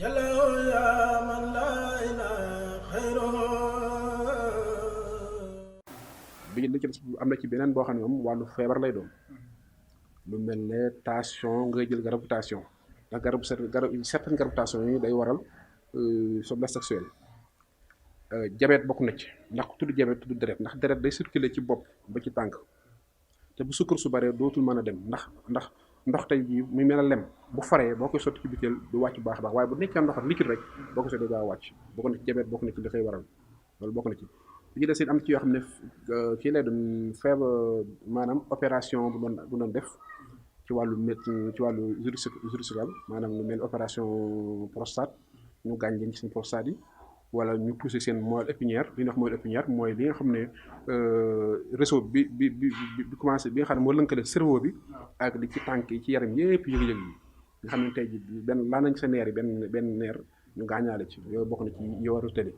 yàlla yaa man laa ilaaha xayruhu. bi li ci am na ci beneen boo xam ne moom wàllu feebar lay doon lu mel ne tension ngay jël garabu tension ndax certaine garabu tension yi day waral faiblesse sexuelle. Diabète bokk na ci ndax ku tudd diabète tudd deret ndax deret day circuler ci bopp ba ci tànk te bu sukkar su baree dootul mën a dem ndax ndox tey jii muy mel a lem bu faree boo koy sotti ci biteel du wàcc bu baax a baax waaye bu nekkee ndox liquide rek boo ko sottee daa wàcc bokk na ci diabète bokk na ci li koy waral loolu bokk na ci. li ci des it am ci yoo xam ne kii lay doon feebar maanaam opération bu doon def ci wàllu médecine ci wàllu chirurgical maanaam lu mel opération prostate ñu gaañ leen ci seen prostate yi wala ñu poussé seen moelle épinière li ñuy wax moelle épinière mooy li nga xam ne réseau bi commencé bi nga xam ne moo lënkale cerveau bi ak li ci tànk yi ci yaram yépp yëg-yëg yi nga xam ne tey ji benn laa nañ sa neer yi benn neer ñu gaañaale ci yooyu bokk na ci yoo war a tële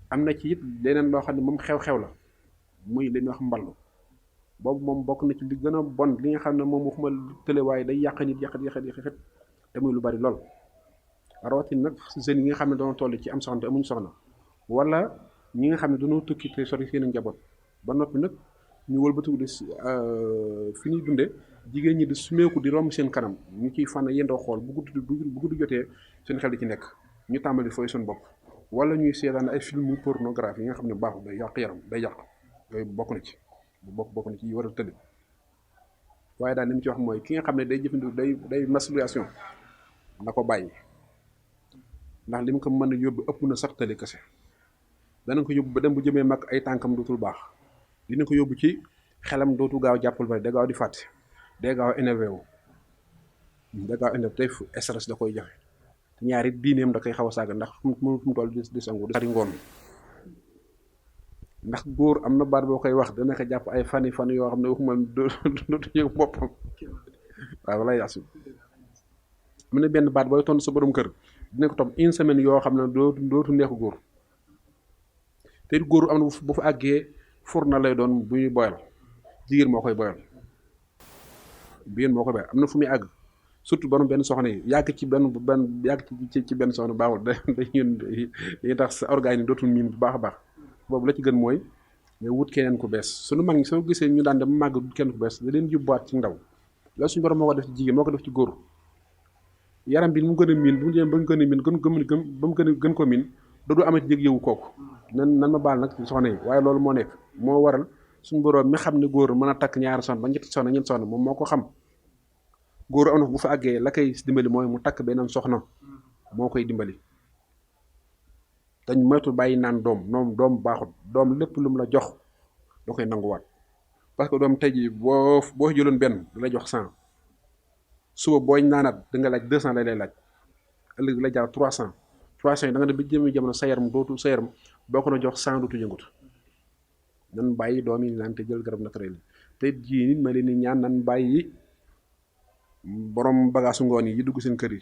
am na ci it leneen loo xam ne moom xew-xew la muy li ñuy wax mballu boobu moom bokk na ci li gën a bon li nga xam ne moom waxuma tële waaye day yàq nit yàq te muy lu bari lool rawatina nag jeunes yi nga xam ne dañoo toll ci am soxna te amuñu soxna wala ñi nga xam ne dañoo tukki te sori seen njaboot ba noppi nag ñu wëlbatiku di fi ñuy dundee jigéen ñi di sumeeku di romb seen kanam ñu ciy fan yendoo xool bu guddi jotee seen xel di ci nekk ñu tàmbali fooy seen bopp wala ñuy seetaan ay film pornographie yi nga xam ne baaxul day yàq yaram day yàq yooyu bokk na ci bokk na ci war a tëdd waaye daal li mu ci wax mooy ki nga xam ne day jëfandiku day masturbation na ko bàyyi ndax li mu ko mën a yóbbu ëpp na sax tële kese dana ko yóbbu ba dem bu jëmee mag ay tànkam dootul baax dina ko yóbbu ci xelam dootul gaaw jàppal bari day gaaw di fàtte day gaaw énervé wu day gaaw énervé tey stress da koy joxe te ñaari diineem da koy xaw a saaga ndax fu mu toll di sangu di ngoon ndax góor am na baat boo koy wax dana ko jàpp ay fan yoo xam ne waxuma dootu yëg boppam waaw wala yaasu am na benn baat booy tontu sa borom kër dina ko topp une semaine yoo xam ne dootu neexu góor te góor am na bu fa àggee fur na lay doon bu ñuy boyal jigéen moo koy boyal am na fu muy àgg surtout borom benn soxna yi yàgg ci benn soxna baaxul dañuy tax sa organe yi dootul miin bu baax a baax boobu la ci gën mooy nga wut keneen ku bees sunu mag ñi soo gisee ñu daan dem màgg wut keneen ku bees da leen yóbbuwaat ci ndaw loolu suñu borom moo ko def ci jigéen moo ko def ci góor yaram bi mu gën a miin bu mu jëm ba mu gën a miin ba mu gën ko miin doodu amati yëg-yëgu kooku nan ma baal nag soxna yi waaye loolu moo nekk moo waral suñu borom mi xam ne góor mën a takk ñaari soxna ba ñetti soxna ñeenti soxna moom moo ko xam góor am na bu fa àggee la koy dimbali mooy mu takk beneen soxna moo koy dimbali dañ moytu bàyyi naan doom baaxut doom lépp lu mu la jox da koy nanguwaat parce que doom tey jii boo jëloon benn da lay jox 100 suba booy naanaat da nga laaj 200 lay laaj ëllëg la jaar 300 yi da nga dem ba jëmi jamono sa yaram boo ko doon jox 100 dootu yëngutu nan bàyyi doom yi naan te jël garab naturel te jii nit ma leen ni ñaan nan bàyyi borom bagaasu ngoon yi dugg seen kër yi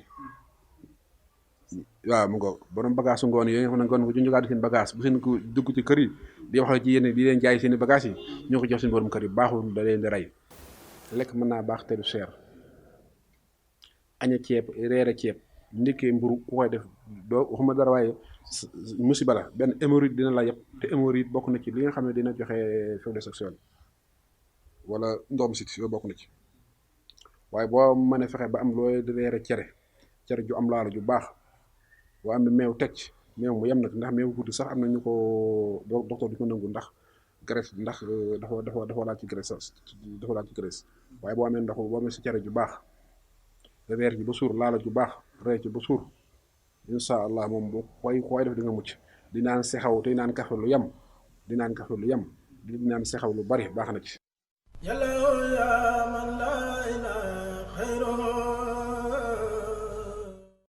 waaw mu ngoog borom bagaasu ngoon yi nga xam ne ngoon ko ju jógaat seen bagage bu seen ko dugg ci kër yi di wax ci yéen di leen jaay seen i bagage yi ñoo ko jox seen borom kër yi baaxul da leen di rey lekk mën naa baax te du cher aña ceeb reere ceeb ndikkee mburu ku koy def doo waxuma dara waaye musiba la benn hémorroïde dina la yëpp te hémorroïde bokk na ci li nga xam ne dina joxe faiblesse sexuelle wala ndoom sit yooyu bokk na ci waaye boo mënee fexe ba am looy reere cere ju am laalo ju baax boo am meew teg ci meew mu yem nag ndax meew guddi sax am na ñu ko docteur di ko nangu ndax graisse ndax dafa laaj ci graisse waaye boo amee ndox boo amee si cere ju baax reer ji ba suur laala ju baax reer ci ba suur insha allah moom boo koy def di nga mucc di naan sexaw te naan kafe lu yem di naan sexaw lu bari baax na ci.